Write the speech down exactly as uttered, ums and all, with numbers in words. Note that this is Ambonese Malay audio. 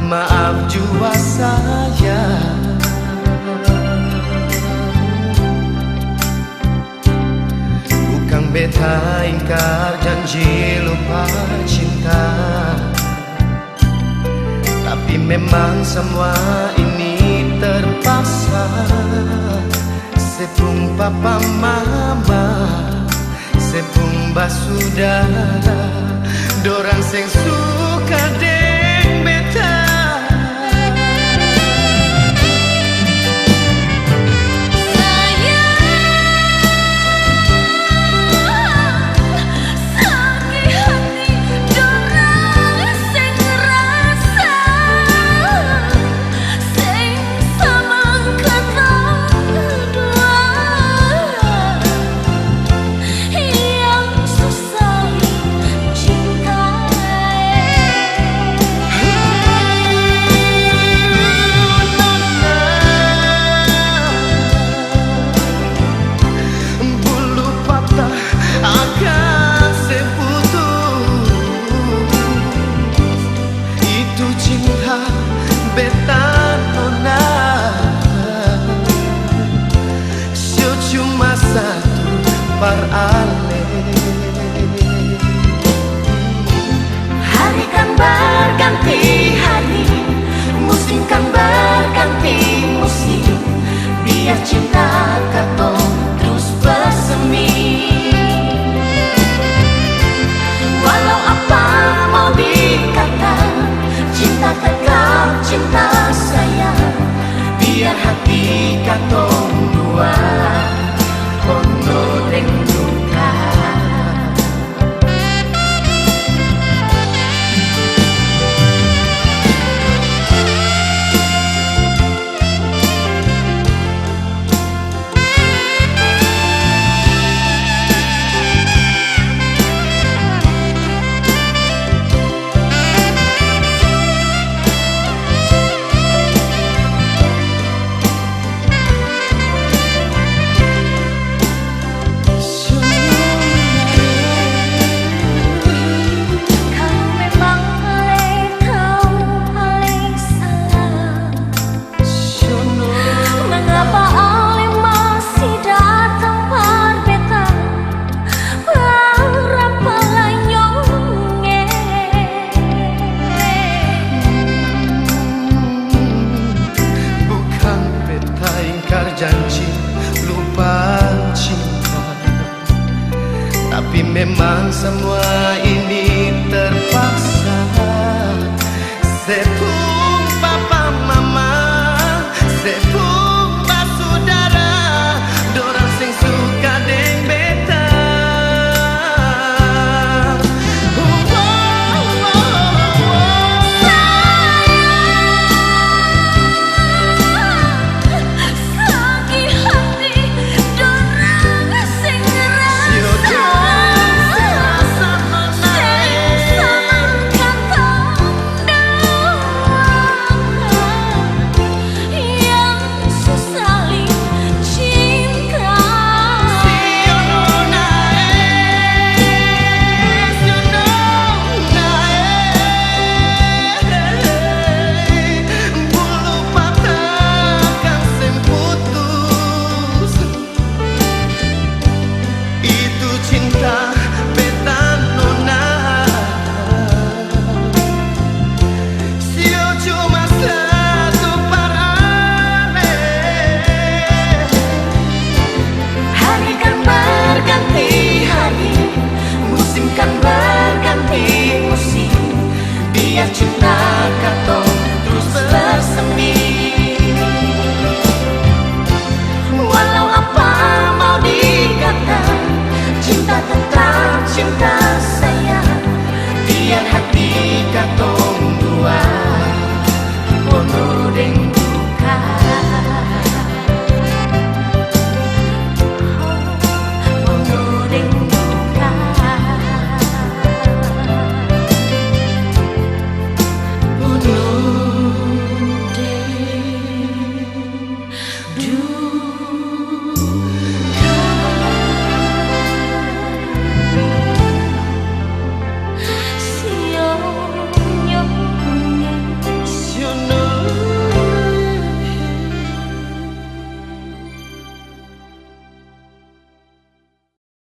Maaf jua sayang, bukang beta ingkar janji lupa cinta, tapi memang samua ini terpaksa. Se pung papa mama, se pung basudara, dorang seng suka deng beta. Sayang, saki hati, dorang seng rasa. Seng sama katong dua yang su saling cinta. Nona, bulu patah akang seng putus. Itu cinta beta nona, sio cuma satu par ale. Hari kan berganti hari, musim kan berganti musim. Biar cinta katong trus bersemi. Walau apa mau dikata, cinta tetap cinta sayang. Biar hati katong dua pono deng duka. Kalo memang ale tau ale sala, mengapa ale masih datang par beta? Barapa lanyong e? Bukang beta ingkar janji lupa cinta, tapi memang samua ini terpaksa. Se pung papa mama, se pung basudara, dorang seng suka deng beta. Sayang, saki hati, dorang seng rasa. Seng sama katong dua yang su saling cinta. Bulu patah akang seng putus. Itu cinta beta nona, sio cuma satu par ale. Hari kan berganti hari, musim kan berganti musim. Biar cinta katong trus bersemi. Walau apa mau dikata, cinta tetap cinta sayang. Biar hati katong